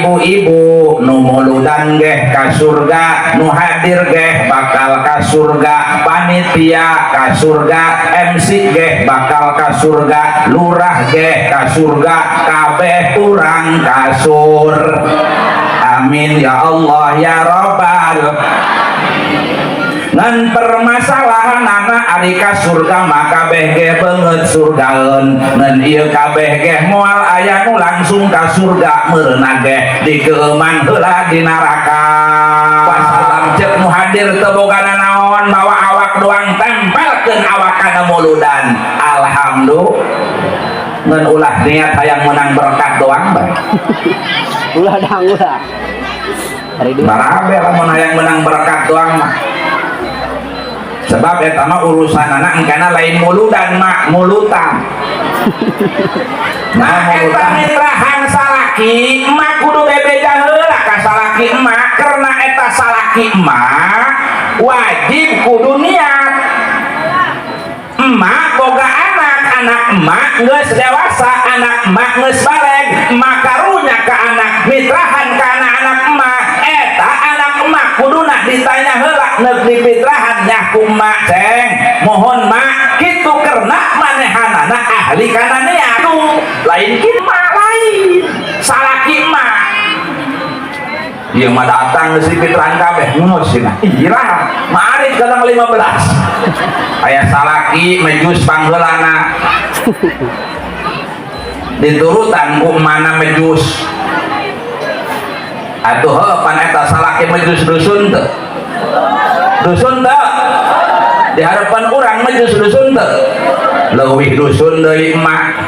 Ibu-ibu nu muludan geh ka surga, nu hadir geh bakal ka surga, panitia ka surga, MC geh bakal ka surga, lurah geh ka surga, kabeh urang ka surga. Amin ya Allah ya Rabbal. Ngan permasalahan anak ari ka surga mah kabeh ge beungeut surgaeun, ngan ieu kabeh ge moal aya nu langsung ka surga, meureunna ge dikeuman heula di neraka. Wasalam ceuk nu hadir teu boga nanaon, mawa awak doang, tempelkeun awak kana muludan. Alhamdulillah. Ngan ulah niat hayang menang berkat doang bae. Ulah dang ulah. Hari dulu. Barabe lamun hayang menang berkat doang mah. Sebab eta mah urusan anak engkana lain muludan mah mulutan. Nah, eta mitrahan salaki emak kudu bebeja heula ka salaki emak, karena eta salaki emak wajib kudu niat. Emak boga anak, anak emak geus dewasa, anak emak geus baleg, emak karunya ka anak, mitrahan ka anak-anak emak, eta anak emak kuduna ditanya heula neuk dipitrahan nyah ku emak, ceng mohon mak kitu karena manehanana ahli kana niat. Lain kieu mah, lain salaki emak ieu mah datang geus dipitrahan kabeh ngus cenah. Iraha marit kadang 15 aya salaki mejus pangheulana diturutan ku mana mejus atuh heuh pan eta salaki mejus dusun teu, dusun teu di harapan urang mejus dusun teu, leuwih dusun deui emak.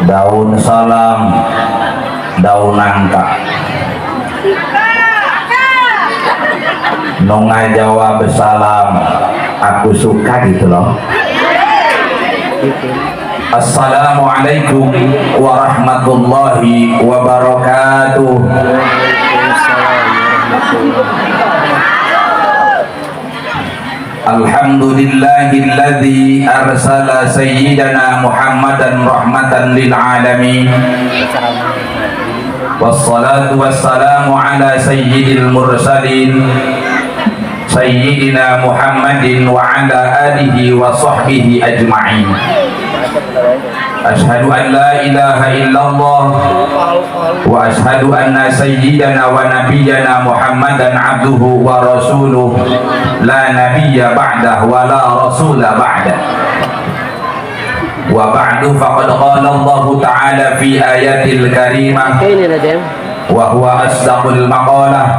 Daun salam, daun nangka nu ngajawab salam aku suka gitu loh. Assalamualaikum warahmatullahi wabarakatuh. Waalaikumsalam warahmatullahi. Alhamdulillahilladzi arsala sayyidana Muhammadan rahmatan lil alamin. Wassalatu wassalamu ala sayyidil mursalin sayyidina Muhammadin wa ala alihi wa sahbihi ajma'in. Ashhadu an la ilaha illallah wa ashhadu anna sayyidana wa nabiyyana Muhammadan abduhu wa rasuluh la nabiyya ba'dah wa la rasula ba'dah. Wa ba'du faqad qala Allahu ta'ala fi ayatil karimah wa huwa asdaqul maqalah.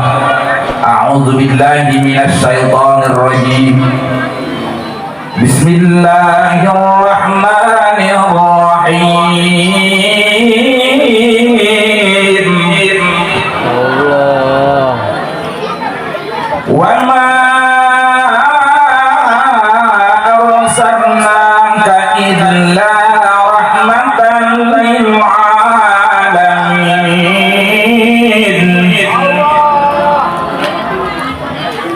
A'udzu billahi minasy syaithanir rajim. Bismillahirrahmanirrahim. Allah. Wa ma arsalnaka illa rahmatan lil alamin.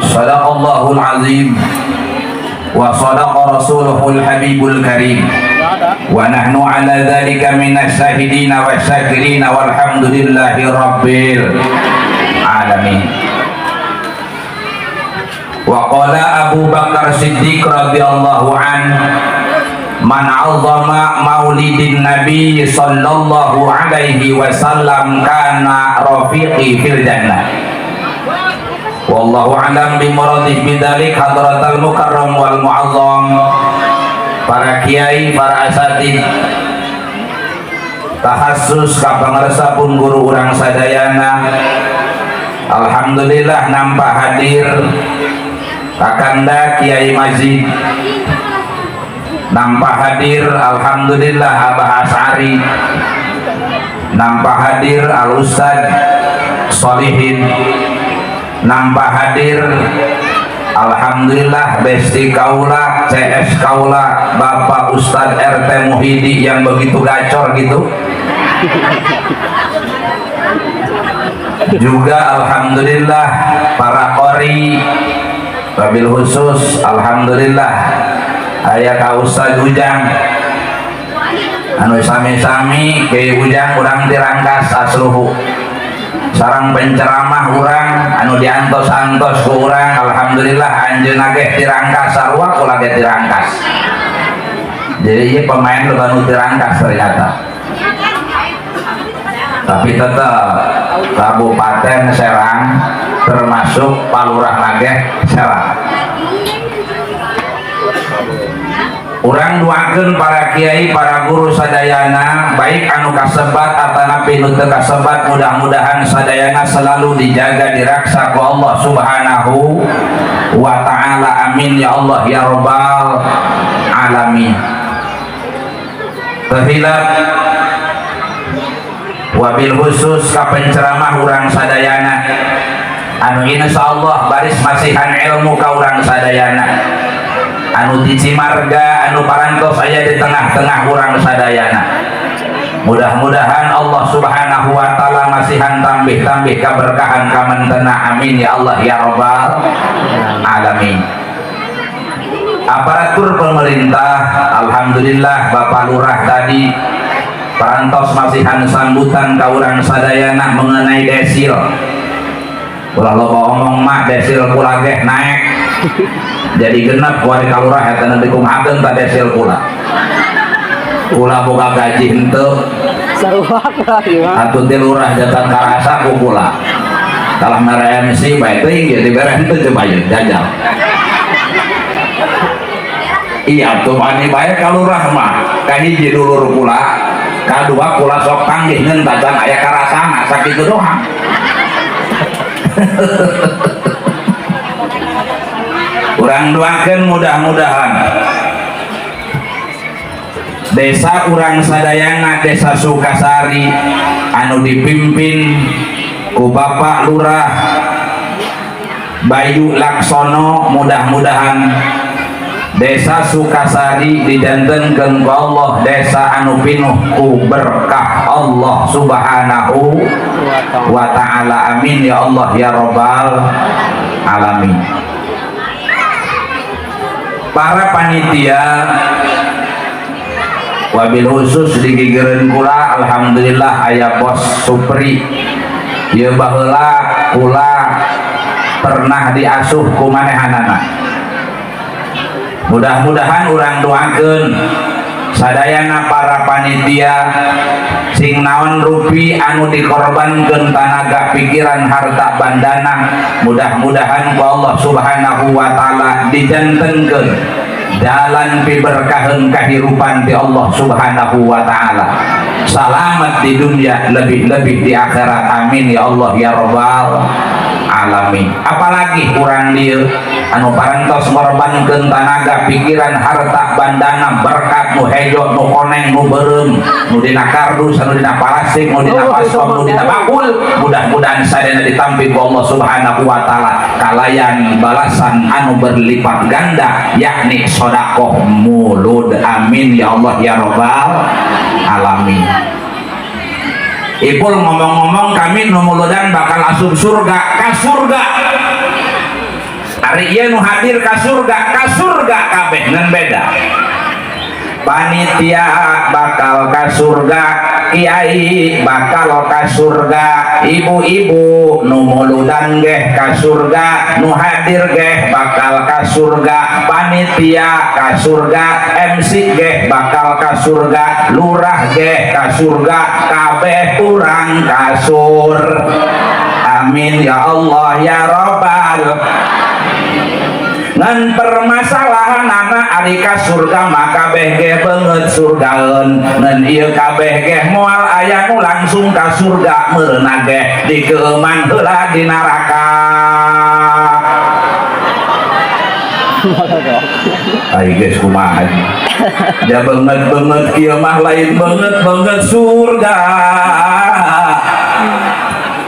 Sadaqallahul azim wa sadaqa rasuluhul habibul karim wa nahnu ala dzalika minasy syahidina wasyakirina walhamdulillahi rabbil alamin. Wa qala Abu Bakar Siddiq radhiyallahu an, man 'azzama maulidin nabi sallallahu alaihi wasallam kana rafiqi fil jannah. Wallahu a'lam bi muradih bidzalik. Hadratal mukarram wal mu'azzam, para kiai, para asatid, tahassus ka pangersa pun guru urang sadayana. Alhamdulillah nampak hadir Kakanda Kiai Majid, nampak hadir alhamdulillah Abah As'ari, nampak hadir Al Ustad Solihin, nampak hadir alhamdulillah Besti Kaula, CS Kaula, Bapak Ustad RT Muhidi yang begitu gacor gitu. Juga alhamdulillah para qori, wabil khusus alhamdulillah Aya ka Ustad Ujang anu sami-sami Kiai Ujang, urang ti Rangkas asluhu, sareng penceramah urang anu diantos-antos ku urang. Alhamdulillah, anjeunna ge ti Rangkas, sarua kula ge ti Rangkas. Jadi ieu pemain loba nu ti Rangkas ternyata, tapi tetap Kabupaten Serang, termasuk Palurah ge Serang. Urang doakeun para kiai, para guru sadayana, baik anu kasebat atanapi nu teu kasebat, mudah-mudahan sadayana selalu dijaga, diraksa ku Allah Subhanahu wa Ta'ala. Amin ya Allah ya Rabbal Alamin. Teu hilap, wabil khusus ka penceramah urang sadayana anu insyaallah baris masihan ilmu ka urang sadayana, anu ti Cimarga, anu parantos aya di tengah-tengah urang sadayana. Mudah-mudahan Allah Subhanahu wa Ta'ala masihan tambih-tambih keberkahan kamentena. Amin ya Allah ya Rabbal Alamin. Aparatur pemerintah, alhamdulillah Bapak Lurah tadi parantos masihan sambutan ka urang sadayana mengenai desil. Ulah loba omong mah, desil kula geh naik jadi 6 kuari ka lurah eta nanti kumahakeun ta desil kula. Kula boga gaji henteu. Sarua lah gimana? Atuh ti lurah jatan karasa ku kula. Kalah mere MC bae teuing ge dibere henteu, coba ye jajal. Iya tuh, mani bae ka lurah mah. Kahiji dulur kula, kadua kula sok panggih ngeun tacan aya karasana, sakitu doang. Urang doakeun mudah-mudahan desa urang sadayana, Desa Sukasari anu dipimpin ku Bapak Lurah Bayu Laksono, mudah-mudahan Desa Sukasari dijantenkeun ku Allah desa anu pinuh ku berkah Allah Subhanahu wa Ta'ala. Amin ya Allah ya Rabbal Alamin. Para panitia, wabil khusus di gigireun kula, alhamdulillah aya Bos Supri. Ieu baheula kula pernah diasuh ku manehanana. Mudah-mudahan urang doakeun sadayana para panitia, sing naon rupi anu dikorbankeun, tanaga, pikiran, harta bandana, mudah-mudahan ku Allah Subhanahu wa Ta'ala dijantenkeun jalan piberkaheun kahirupan ti Allah Subhanahu wa Ta'ala, salamat di dunia, lebih-lebih di akhirat. Amin ya Allah ya Rabbal Alamin. Apalagi urang dieu anu parantos ngorbankeun tanaga, pikiran, harta bandana, berkat nu hejo, nu koneng, nu beureum, nu dina kardus, anu dina plastik, nu dina baskom, nu dina bakul, mudah-mudahan sadayana ditampi ku Allah Subhanahu wa Ta'ala kalayan balasan anu berlipat ganda, yakni sodakoh mulud. Amin ya Allah ya Rabbal Alamin. Ipul ngomong-ngomong, kami nu muludan bakal asup surga, ka surga. Ari ieu nu hadir ka surga, ka surga kabeh, ngan beda. Panitia bakal ka surga, kiai bakal ka surga, ibu-ibu nu muludan geh ka surga, nu hadir geh bakal ka surga, panitia ka surga, MC geh bakal ka surga, lurah geh ka surga, kabeh urang ka surga. Amin ya Allah ya Rabbal. Ngan permasalahan anak, ari ka surga mah kabeh ge beungeut surgaeun, ngan ieu kabeh ge moal aya nu langsung ka surga, meureunna ge dikeuman heula di neraka. Ai geus kumaha ja beungeut-beungeut kieu mah lain beungeut-beungeut surga.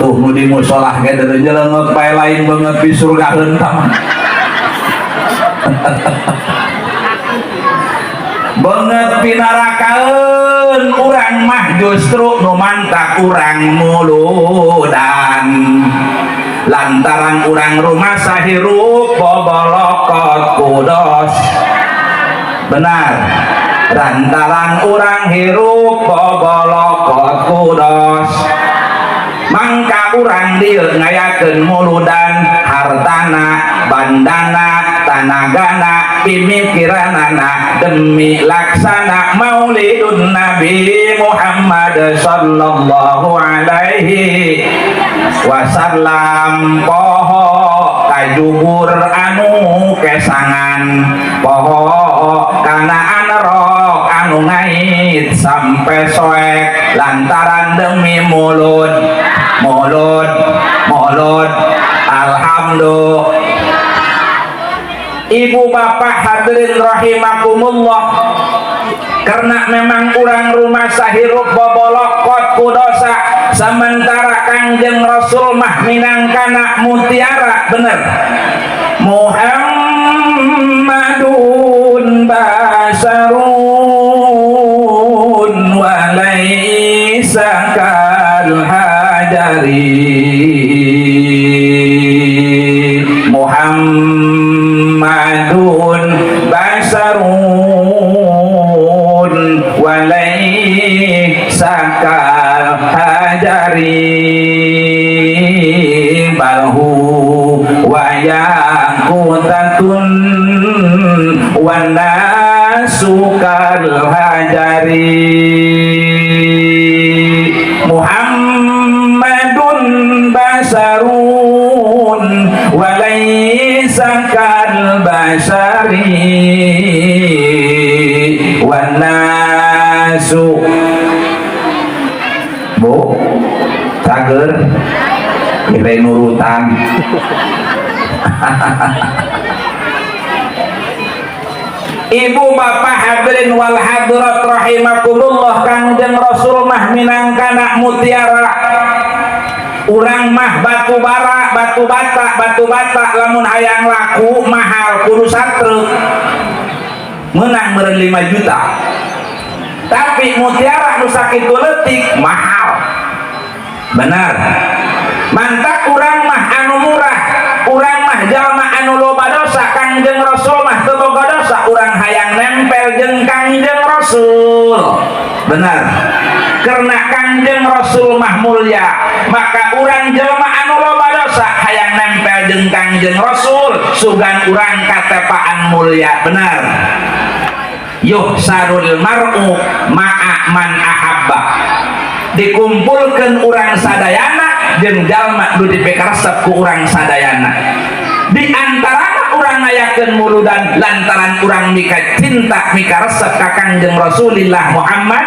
Tuh, nu di musolah ge deuleu bae, lain beungeut di surgaeun tah mah, beungeut pinarakaeun. Urang mah justru nu mantak urang muludan lantaran urang rumasa hirup bobolokot ku dos. Benar, lantaran urang hirup bobolokot ku dosa, mangka urang dieu ngayakeun muludan, hartana, bandana, tanagana, pimikiranana demi laksana Maulidun Nabi Muhammad sallallahu alaihi wasallam. Poho kajugur anu kesangan, poho kana anerok anu ngait sampai soek, lantaran demi mulud, mulud, mulud. Alhamdulillah. Ibu bapak hadirin rahimakumullah, karena memang urang rumah sahirup bobolokot ku dosa, sementara Kangjeng Rasul mah minangkana mutiara. Bener, Muhammadun basarun walaisa kal hajari, Muhammadun basarun walaisa kal hajari, bal huwa yaqutatun wan nasu kal hajari. Muhammadun basarun walaisa kal basari wan nasu. Bu, cager kira nurutan. Ibu bapak hadirin wal hadirat rahimakumullah, Kangjeng Rasul mah minangkana mutiara, urang mah batu bara, batu bata. Batu bata lamun hayang laku mahal kudu satruk, menang meureun 5 juta, tapi mutiara nu sakitu leutik mahal. Benar, mantak urang mah anu murah, urang mah jalma anu loba dosa, Kangjeng Rasul mah teu boga dosa. Urang hayang nempel jeung Kangjeng Rasul. Benar, karena Kangjeng Rasul mah mulia, maka urang jelma anu loba dosa hayang nempel jeung Kangjeng Rasul, sugan urang katepaan mulia. Benar, yuhsarul mar'u ma'a man ahabba, dikumpulkan urang sadayana jeung jalma nu dipikaresep ku urang sadayana. Di antarana urang ngayakeun muludan lantaran urang mika cinta, mika resep ka Kangjeng Rasulillah Muhammad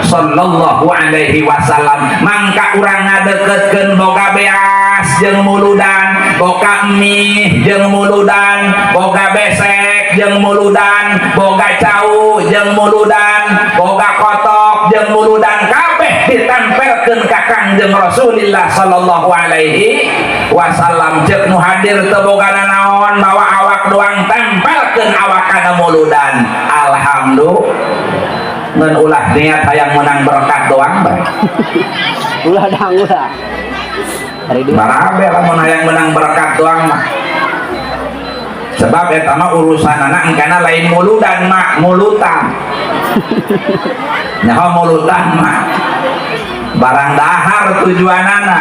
sallallahu alaihi wasallam. Mangka urang ngadeketkeun boga beas jeung muludan, boga mie jeung muludan, boga besek jeung muludan, boga cau jeung muludan, boga kotok jeung muludan, kabeh ditempelkeun ka Kangjeng Rasulillah sallallahu alaihi wasallam. Ceuk nu hadir teu boga nanaon, bawa awak doang, tempelkeun awak kana muludan. Alhamdulillah. Ngan ulah niat hayang menang berkat doang bae. Ulah dang, ulah. Hari dua. Barabe lamun hayang menang berkat doang mah, sebab eta mah urusan anak engkana lain muludan mah, mulutan. Nyaho mulutan mah barang dahar tujuanana.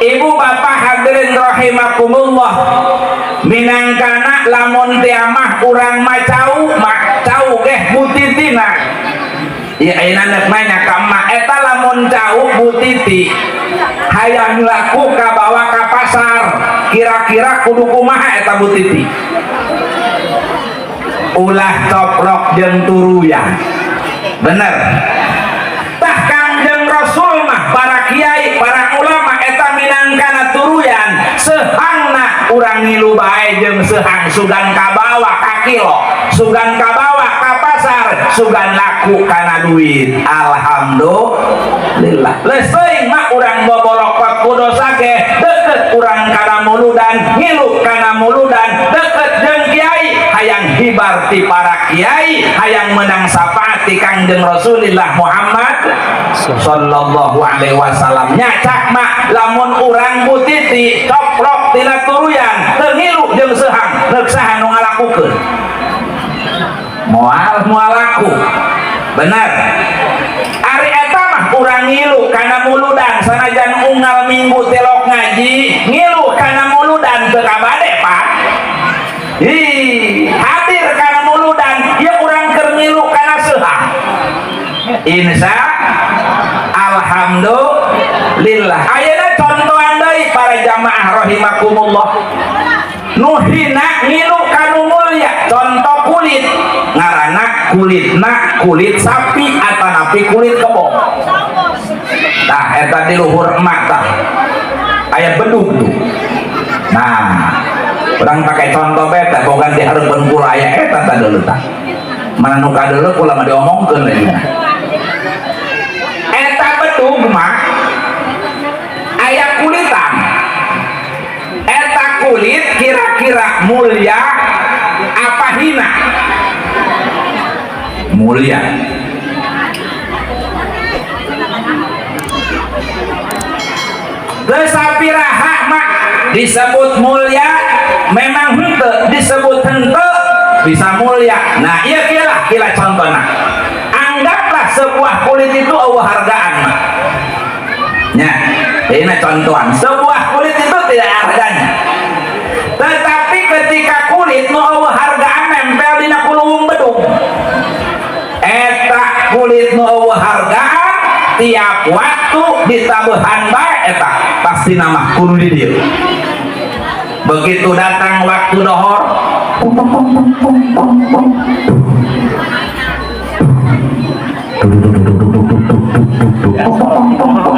Ibu bapak hadirin rahimakumullah, minangkana lamun tiamah urang mah cau mah, cau geh butitina. Ieu ayeuna nek nanya ka emak eta, lamun cau butiti hayang laku kabawa ka pasar, kira-kira kudu kumaha eta butiti? Ulah coplok jeung turuyan. Bener tah, Kangjeng Rasul mah, para kiai, para ulama eta minangkana turuyan. Sehangna urang ngilu bae jeung sehang, sugan kabawa ka kilo, sugan kabawa ka pasar, sugan laku kana duit. Alhamdulillah. Leus teuing mah urang bobolokot ku dosa ge deket urang kana muludan, ngilu kana muludan, deket jeung kiai, hayang hibar ti para kiai, hayang menang syafaat ti Kangjeng Rasulillah Muhammad sallallahu alaihi wasallam. Nya cak mah, lamun urang butiti coplok tina turuyan, teu ngilu jeung sehang, neuk saha nu ngalakukeun? Moal, moal laku. Benar. Ari eta mah urang ngilu kana muludan, sanajan unggal minggu tilok ngaji, ngilu kana muludan teu kabade, Pak. Ih, hadir kana muludan ieu urang keur ngilu kana seuhah. Insya alhamdulillah. Ayeuna contohan deui, para jamaah rahimakumullah. Nu hina ngilu kanu mulia, contoh kulit, ngaranna kulitna kulit sapi atanapi kulit kebo. Nah, eta di luhur emak tah aya bedug tuh. Nah, urang pakai contoh beta bukan di hareupeun kula aya eta tah deuleu tah. Mana nu kadeuleu kula mah diomongkeun lagi. Eta bedug mah aya kulitan. Eta kulit kira-kira mulia apa hina? Mulia. Sapiraha mah disebut mulia, memang henteu disebut henteu bisa mulia. Nah, iya kira kira contohnya, anggaplah sebuah kulit itu euweuh hargaan mah nya. Ini contohan sebuah kulit itu tidak harganya, tetapi ketika kulit nu euweuh hargaan nempel dina kuluwung bedug, eta kulit nu euweuh hargaan tiap waktu ditabuhan bae eta pasti nama kudu di dieu. Begitu datang waktu dohor, tong tong tong tong tong tong tong tong tong tong.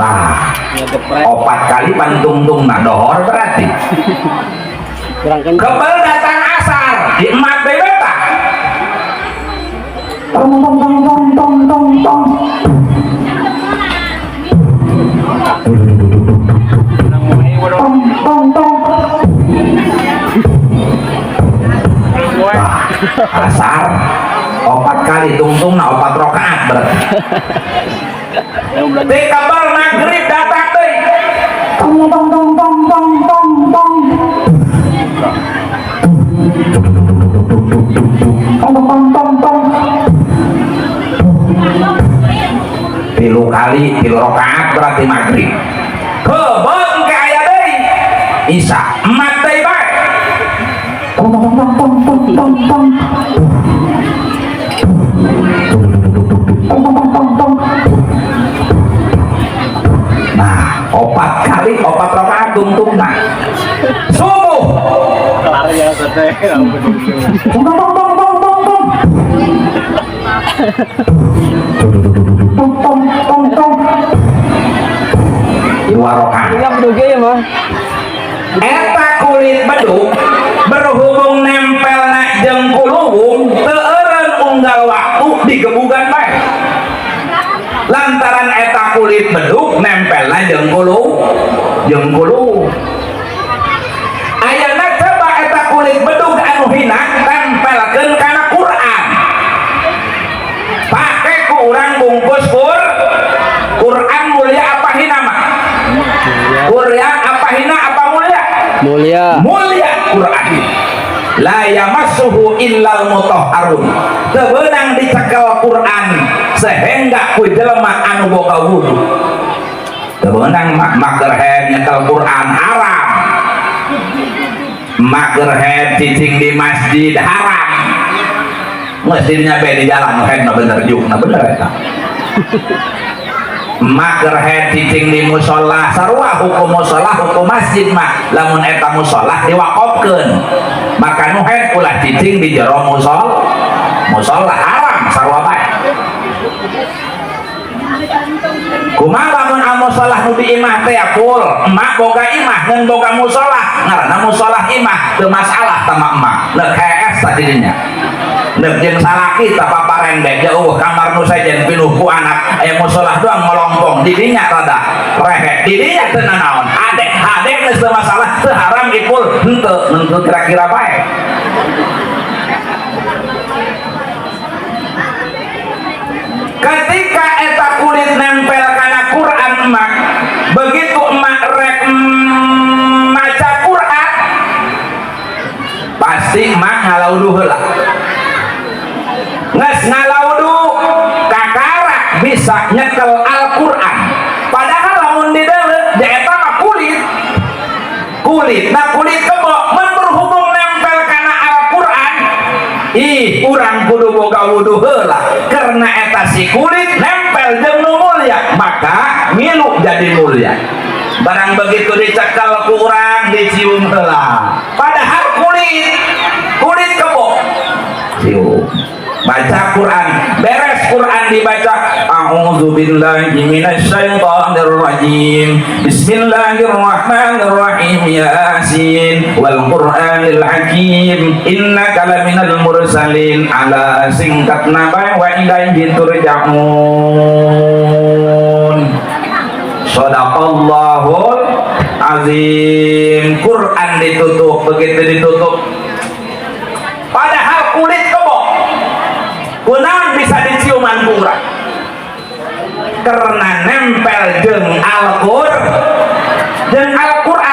Ah, opat kali pantungtung nah dohor berarti. Kurang kencang. Kebel datang asar di emak bebeta. Tong tong tong tong tong tong tong. Tong tong tong. Wah, asar opat kali tungtung nah opat rokaat berarti. Di kabar maghrib datang deui. Tong tong tong tong tong tong tong. Tong tong tong tong. Tilu kali tilu rokaat berarti maghrib. Kebon ke aya deui. Isya emat deui bae. Tong tong tong tong tong tong tong. Tong tong tong tong. Nah, opat kali opat rakaat tungtungna. Subuh. Kelar ya teh. Tong tong tong tong tong tong. Tong tong tong tong. Dua rakaat. Enggak bedugnya ya mah. Eta kulit bedug berhubung nempelna jeung kuluwung teu eureun unggal waktu digebugan bae. Lantaran eta kulit bedug nempelna jeung kulu jeung kuluwung. Ayeuna coba eta kulit bedug anu hina tempelkeun kana Quran. Pake ku urang bungkus Quran mulia apa hina mah? Quran apa hina apa mulia? Mulia. Mulia Quran. La yamassuhu illal mutahharun. Teu beunang dicekel Quran sehingga ku jelema anu boga wudu. Teu beunang mah maker head nyekel Quran haram. Maker head cicing di masjid haram. Masjidnya be di jalan head mah bener jukna bener eta. Maker head cicing di musola sarua hukum musola hukum masjid mah lamun eta musola diwakofkeun maka nu head ulah cicing di jero musola haram sarua bae. Kumaha lamun musolah nu di imah teh full emak boga imah ngan boga musola ngaranna musolah imah teu masalah tama emak leuk hees tah dirinya. Nek jeung salaki tah paparendek jauh kamar nu sejen pinuh ku anak aya musolah doang melongpong didinya rada rehe didinya teu nanaon adek adek geus teu masalah teu haram ipul henteu henteu kira-kira bae. Ketika eta kulit nempel kana Quran emak, begitu emak rek maca Quran Pasti emak ngalaudu heula. Nges ngalaudu, kakarak bisa nyekel Al-Quran. Padahal lamun di deuleu eta mah kulit, kulit, nah, kulit kebo. Mun berhubung nempel kana Al-Quran, ih, urang kudu boga wudu heula karena eta si kulit nempel jeung nu mulia, maka ngilu jadi mulia. Barang begitu dicekal ku urang, dicium heula, padahal kulit, kulit kebo, cium, baca Quran. Beres Quran dibaca, "A'udzu billahi minasyaitonir rajim, bismillahirrahmanirrahim, yasin wal qur'anil hakim, innaka laminal mursalin ala singkat naba wa ilaihi turja'un, sadaqallahul azim." Quran ditutup, begitu ditutup, padahal kulit kebo, kunaon bisa diciuman ku urang? Karena nempel jeung Al-Quran.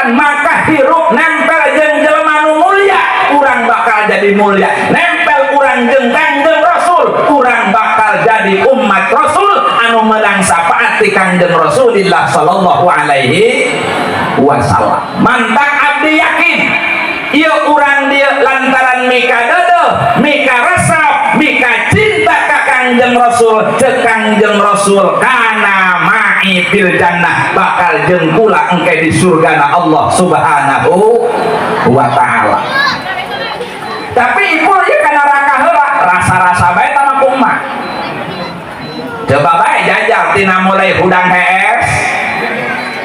Maka hirup nempel jeung jelema nu mulia, urang bakal jadi mulia. Nempel urang jeung Kangjeng Rasul, urang bakal jadi umat Rasul anu menang syafaat ti Kangjeng Rasulillah sallallahu alaihi wasallam. Mantak abdi yakin ieu urang dieu lantaran mika deudeuh, mika resep, mika cinta ka Kangjeng Rasul. Ceuk Kangjeng Rasul, "Kana ma'i fil jannah," bakal jeung kula engke di surgana Allah Subhanahu wa Ta'ala. Tapi ibu ieu ka neraka heula, rasa-rasa bae tama ku emak. Coba bae jajal, tina mulai hudang hees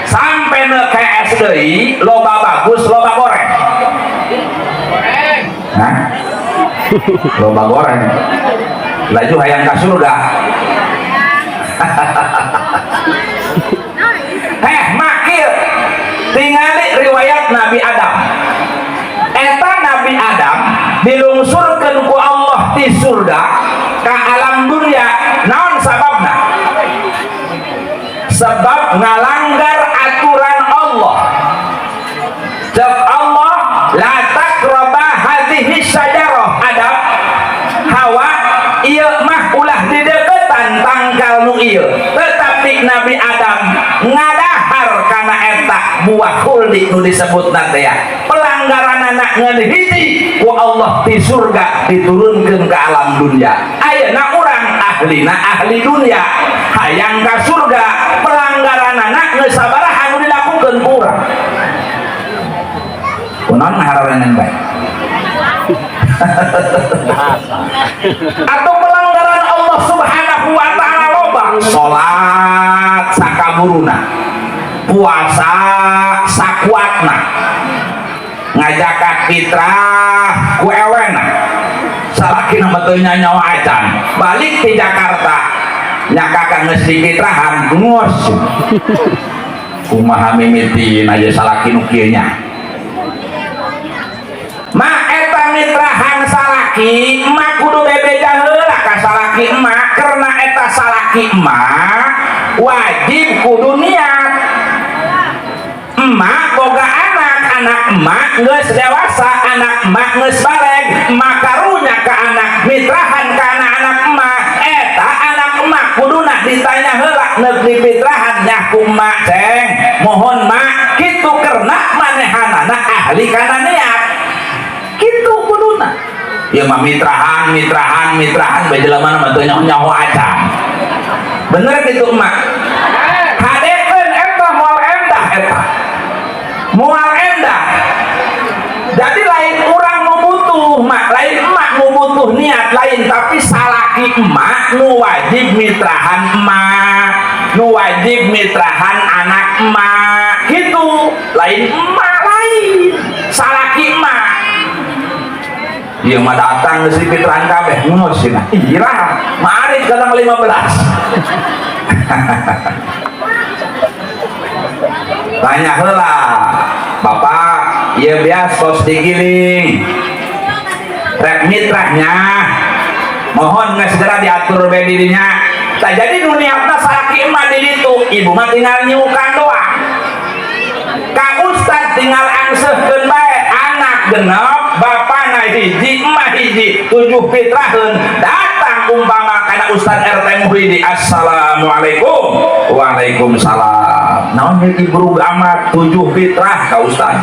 sampai neuk hees deui, loba bagus, loba goreng? Nah, loba goreng, laju hayang ka surga. Heh, makil tingali riwayat Nabi Adam. Eta Nabi Adam dilungsurkeun ku Allah di surga ke alam dunia. Naon sababna? Sebab ngalanggar aturan Allah. Ceuk Allah, "La taqraba hadhihi syajarah, Adam, Hawa, ieu mah ulah dideketan tangkal nu ieu." Tetapi Nabi Adam ngadahar kana eta buah khuldi nu disebutna teh. Pelanggaran anak ngan hiji, ku Allah di surga diturunkan ke alam dunia. Ayeuna urang ahlina ahli dunia, hayang ka surga, pelanggaran anak geus sabaraha anu dilakukeun ku urang? Kunaon ngahareureunan bae? Atau pelanggaran Allah Subhanahu wa Ta'ala loba. Salat sakaburuna, puasa sakuatna, ngajakat fitrah ku ewena, salaki mah teu nyawa acan. Balik di Jakarta, nyakakan geus difitrahan, ngos, kumaha mimitina aja salaki nu kieu nya? Ma, eta mitrahan salaki emak kudu bebeja heula ka salaki emak, karena eta salaki emak wajib kudu niat. Emak boga anak, anak emak geus dewasa, anak emak geus baleg, emak karunya ke anak, mitrahan ke anak-anak emak. Eta anak emak kuduna ditanya heula, neuk difitrahan nya ku emak, "Ceng, mohon mak," kitu, karena manehanana ahli kana niat. Kitu kuduna. Ya mah mitrahan, mitrahan, mitrahan bae, jelema mah teu nyaho acan. Bener gitu emak? Hadekeun eta moal endah, eta moal endah. Jadi lain urang nu butuh mak, lain emak nu butuh niat, lain, tapi salaki emak nu wajib mitrahan emak, nu wajib mitrahan anak emak gitu. Lain emak, lain salaki emak. Iya mah datang ke si fitrahan kabeh, ngono sih nah. Iya, mari kadang 15. Tanya heula, "Bapak, ieu beas tos digiling. Rek mitrahnya, mohon nggak segera diatur bae dirinya." Tak jadi nu niatna salaki emak di ditu, ibu mah tinggal nyukan doang. Ka ustad tinggal angseuhkeun bae, anak genep, bapana. hiji, emak hiji, 7 fitraheun. Datang umpama kana Ustaz RT Muhyiddin, assalamualaikum. Waalaikumsalam. Naon ieu ibrug amat 7 fitrah ka Ustaz?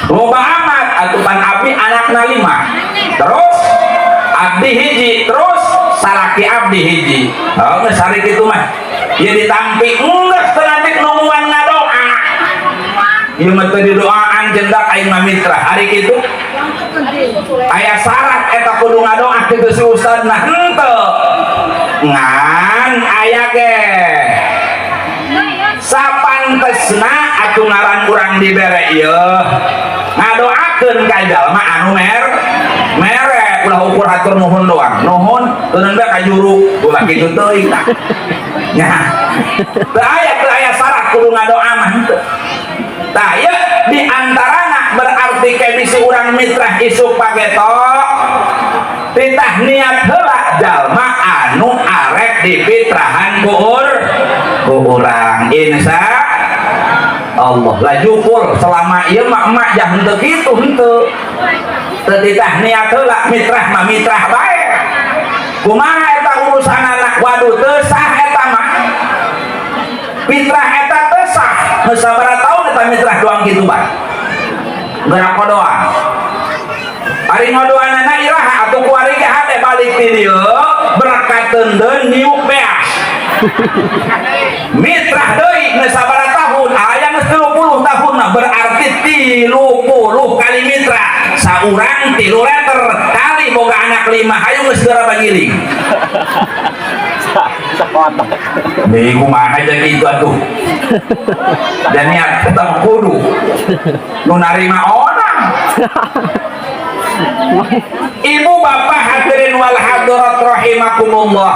Loba amat atuh, pan abdi anakna 5, terus abdi hiji, terus salaki abdi hiji. Oh, geus hari kitu mah ieu ditampi, geus teu nanti nungguan ngadoa. Ieu mah teu didoaan, jendak aing mah mitrah. Hari kitu aya syarat eta kudu ngadoa kitu si ustad? Nah, henteu, ngan aya ge sapantesna atuh ngaran urang dibere ieu ngadoakeun ka jalma anu mere, ulah ukur hatur nuhun doang, nuhun teuneun bae ka juru, ulah kitu teuing tah nya. Teu aya, teu aya syarat kudu ngadoa mah, henteu. Tah, ieu di antarana berarti kayak bisi urang mitrah isuk pageto titah niat heula jalma anu arek dipitrahan ku urang. Insya Allah laju pul selama ieu mah emak jah henteu kitu, henteu, teu titah niat heula. Mitrah mah mitrah bae, kumaha eta urusan anak? Waduh, teu sah eta mah, fitrah eta teu sah. Geus sabaraha tahun eta mitrah doang kitu bae, gerak doang. Ari ngodoanana iraha atuh? Kuari ge hade balik ti dieu berkat teundeun niuk beas, mitrah deui. Geus sabaraha tahun? Aya geus 30 tahun. Nah, berarti 30 kali mitra, saurang 3 liter kali boga anak 5, hayu geus geura bagiling. Sakotak. Deui kumaha aja gitu atuh, dan niat tetap kudu nu narima orang. Ibu bapak hadirin wal hadirat rahimakumullah,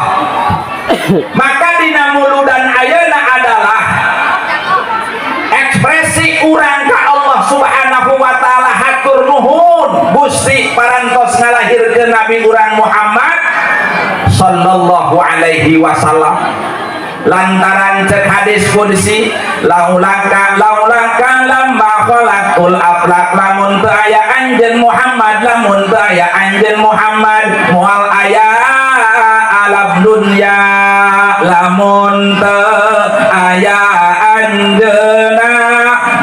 maka dina muludan ayeuna adalah ekspresi urang ka Allah Subhanahu wa Ta'ala, hatur nuhun Gusti parantos ngalahirkeun Nabi urang Muhammad sallallahu alaihi wasallam, lantaran cek hadis qudsi, laulaka laulaka lamma khalaqtul aflak, lamun teu aya anjeun Muhammad, lamun teu aya anjeun Muhammad, moal aya alam dunya. Lamun teu aya anjeuna,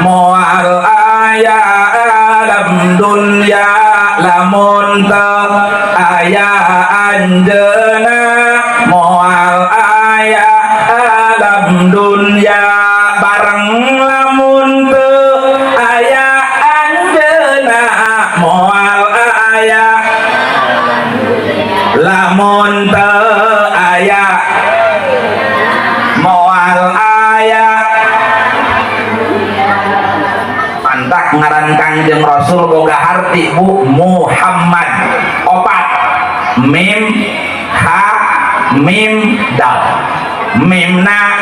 moal aya alam dunya. Lamun teu aya anjeuna, moal aya alam dunya. Bareng lamun teu aya anjeuna, moal aya, lamun teu aya, moal aya. Mantak ngaran Kangjeng Rasul boga harti, Bu, Muhammad, opat, mim ha mim dal. Mimna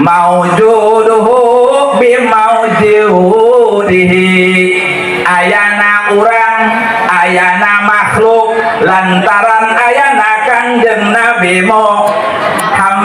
maujuduhu bi maujudihi, ayana urang, ayana makhluk lantaran ayana Kangjeng Nabi Muhammad.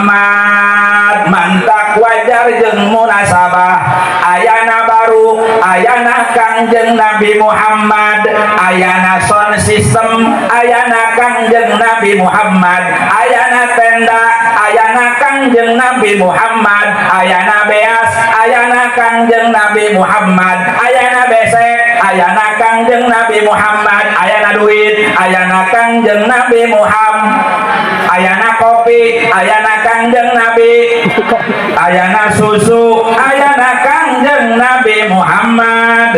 Mantak wajar jeung munasabah, ayana baru ayana Kangjeng Nabi Muhammad, ayana sound system ayana Kangjeng Nabi Muhammad, ayana tenda ayana Kangjeng Nabi Muhammad, ayana beas ayana Kangjeng Nabi Muhammad, ayana besek ayana Kangjeng Nabi Muhammad, ayana duit ayana Kangjeng Nabi Muhammad, ayana kopi ayana Kangjeng Nabi, ayana susu ayana Kangjeng Nabi Muhammad.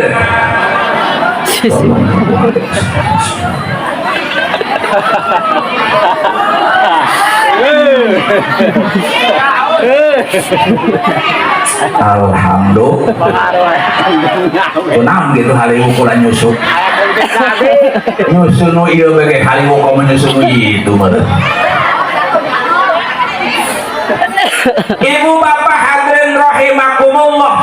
Alhamdulillah. Kunam gitu haliwu kula nyusup nyusu nu ieu bege, haliwu komo nyusu nu itu meureun. Ibu bapak hadirin rahimakumullah,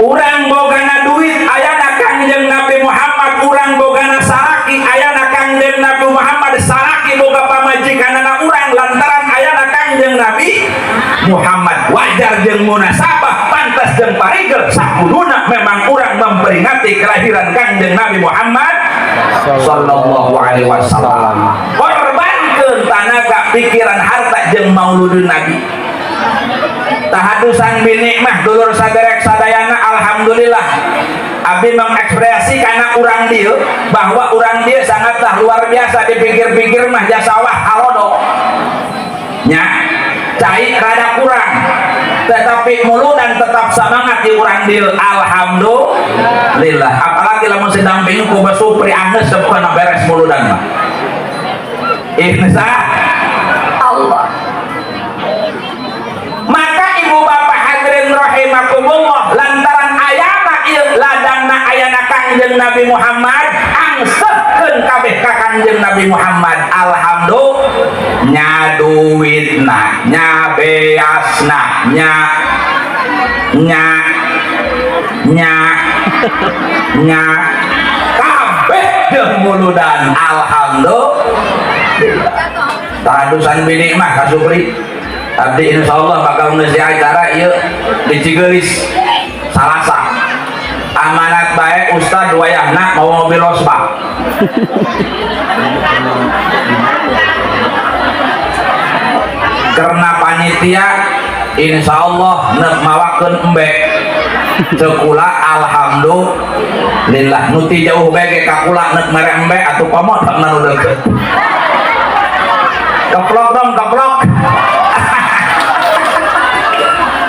urang bogana duit ayana Kangjeng Nabi Muhammad, urang bogana salaki ayana Kangjeng Nabi Muhammad, salaki boga pamajikanana urang lantaran ayana Kangjeng Nabi Muhammad. Wajar jeung munasabah, pantas jeung parigel, sakuduna memang. memperingati kelahiran Kangjeng Nabi Muhammad sallallahu alaihi wasallam. Korbankeun tanaga, pikiran, harta jeung mauludun Nabi. Tahaddusan binikmah, dulur saderek sadayana, alhamdulillah abdi mengekspresi karena urang dieu, bahwa urang dieu sangatlah luar biasa. Dipikir-pikir mah sawah halodo nya, cai rada kurang, tetapi muludan tetap semangat di urang dieu, alhamdulillah. Apalagi lamun sedamping ku Supri anggeus bukan beres muludan mah, insya Allah. Maka ibu bapak hadirin rahimakumullah, lantaran ayana ieu ladangna, ayana Kangjeng Nabi Muhammad, angseuhkeun kabeh ka Kangjeng Nabi Muhammad. Alhamdulillah, nya duitna, nya beasna, nya nya nya nya kabeh jeung muludan, alhamdulillah. Tahaddusan binikmah ka Supri, abdi insyaallah bakal ngeusi acara ieu di Cigelis Salasa. Amanat baik ustad, wayahna mau mobil losba karena panitia insyaallah nek mawakeun embe cekula. Alhamdulillah, nu ti jauh bae ge ka kula nek mere embe atuh, komo tak nu deukeut. Keplok dong, keplok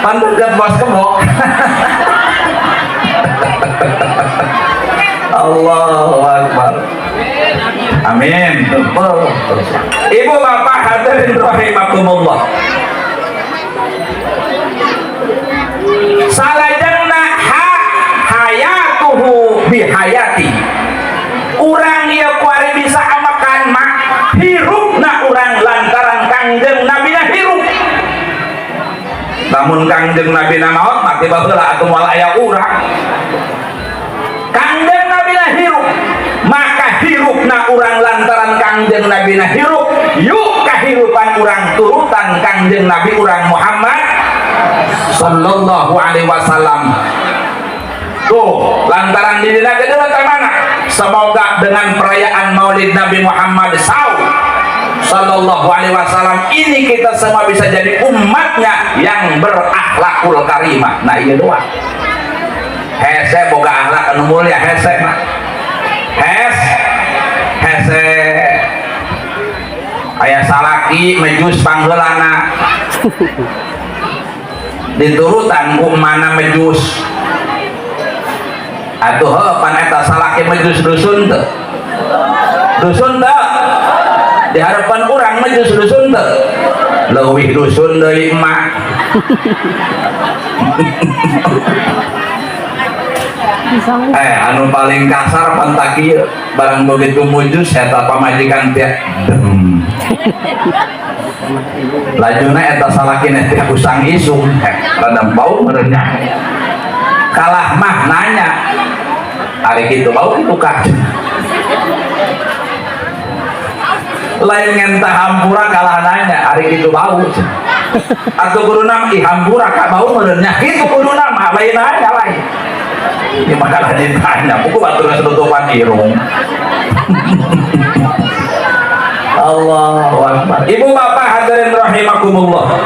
pan deket bos kebo. Allahu Akbar, amin. Ibu bapak hadirin rahimakumullah, salajengna ha hayatuhu bihayati. Urang ieu kuari bisa amakan mah hirupna urang lantaran Kangjeng Nabi na hirup. Lamun Kangjeng Nabi na maot, mati baheula atuh, moal aya urang. Kangjeng Nabi na hirup, maka hirupna urang lantaran Kangjeng Nabi na hirup. Yuk, kahirupan urang turutan Kangjeng Nabi urang Muhammad sallallahu alaihi wasallam. Tuh, lantaran dirinya kedua mana? Semoga dengan perayaan Maulid Nabi Muhammad SAW sallallahu alaihi wasallam ini kita semua bisa jadi umatnya yang berakhlakul karimah. Nah, ini doa. Hese boga akhlak anu mulia, hese mah. Hes hese aya salaki mejus pangheulana, diturutan ku mana mejus atuh. Heuh, pan eta salaki mejus dusun teu? Dusun teu? Di harapan urang mejus dusun teu? Leuwih dusun deui emak. Eh, anu paling kasar pan kieu, barang begitu mujus eta pamajikan teh dem lajuna eta salakina teh usang isung, eh, rada bau meureunnya. Kalah mah nanya, ari kitu bau kitu kah? Lain ngenta hampura, kalah nanya, ari kitu bau atau kuduna ih hampura kak, bau meureunnya kitu kuduna mah. Lain nanya, lain ini makalah ditanya buku batur tutupan irung. Allahu Akbar. Ibu bapak hadirin rahimakumullah,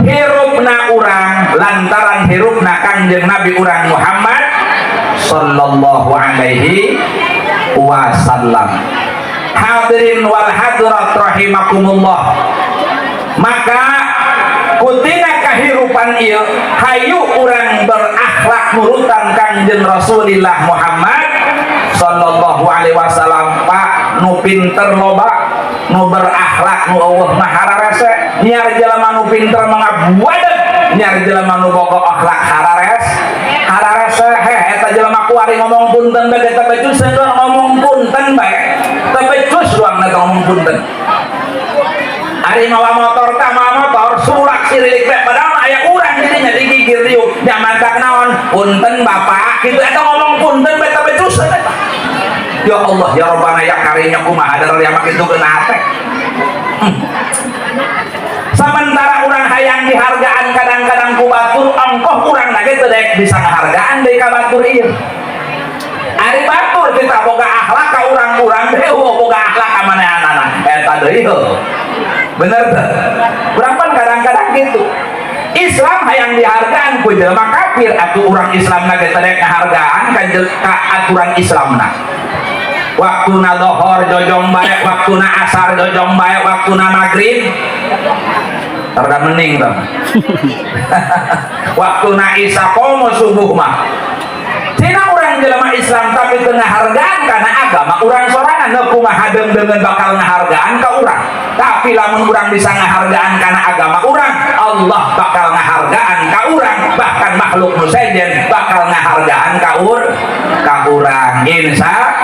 hirupna urang lantaran hirupna Kangjeng Nabi urang Muhammad sallallahu alaihi wasallam. Hadirin wal hadirat rahimakumullah, maka kutina kahirupan ieu hayu urang berakhlak nurutan Kangjeng Rasulillah Muhammad sallallahu alaihi wasallam. Pak, nu pinter loba, nu berakhlak nu eueuh mah hararese. Nyiar jelema nu pinter mangabuadeg, nyiar jelema nu boga akhlak harares hararese. Heh, eta jelema kuari ngomong punten bae teu becus, ngomong punten bae teu becus doang ngomong punten. Ari mawa motor tah, mawa motor surak sirilik bae, padahal aya urang dirinya digigir diuk nyaman tak naon, punten bapak kitu. Eta ngomong punten bae teu becus eta. Ya Allah ya Rabbana ya karinya, kumaha darah yang kitu kena hate. Sementara urang hayang dihargaan kadang-kadang ku batur, ongkoh urang lagi. ge teu daek bisa ngahargaan deui ka batur ieu. Ari batur kita boga akhlak ka urang-urang teh euweuh boga akhlak ka manehanana. Eta deui heuh. Bener teu? Urang pan kadang-kadang gitu. Islam hayang dihargaan ku jelema kafir, atuh urang Islam na ge teu daek ngahargaan ka aturan Islamna. Waktuna lohor jojong bae, waktuna asar jojong bae, waktuna maghrib rada mending tah. Waktuna isya komo subuh mah. Cina urang jelema Islam tapi teu ngahargaan kana agama urang sorangan, nu kumaha deung-deungeun bakal ngahargaan ka urang. Tapi lamun urang bisa ngahargaan kana agama urang, Allah bakal ngahargaan ka urang, bahkan makhluk nu sejen bakal ngahargaan ka urang, insya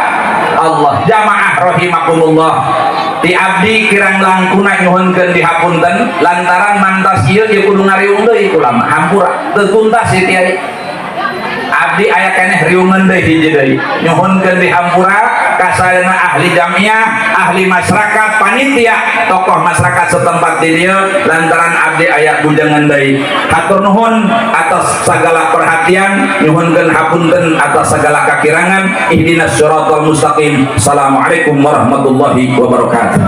Allah. Jamaah rahimakumullah, di abdi kirang langkuna nyuhunkeun dihapunten lantaran mantas ieu ieu kudu ngariung deui ulama, hampura teu tuntas ieu kiai. Abdi aya keneh riungeun deui hiji deui. Nyuhunkeun dihampura kasadayana ahli jamiah, ahli masyarakat, panitia, tokoh masyarakat setempat di dieu lantaran abdi aya bujangan deui. Hatur nuhun atas segala perhatian, nyuhunkeun hapunten atas segala kakirangan. Ihdinas siratal mustaqim. Assalamualaikum warahmatullahi wabarakatuh.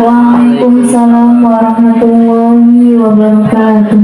Waalaikumsalam warahmatullahi wabarakatuh.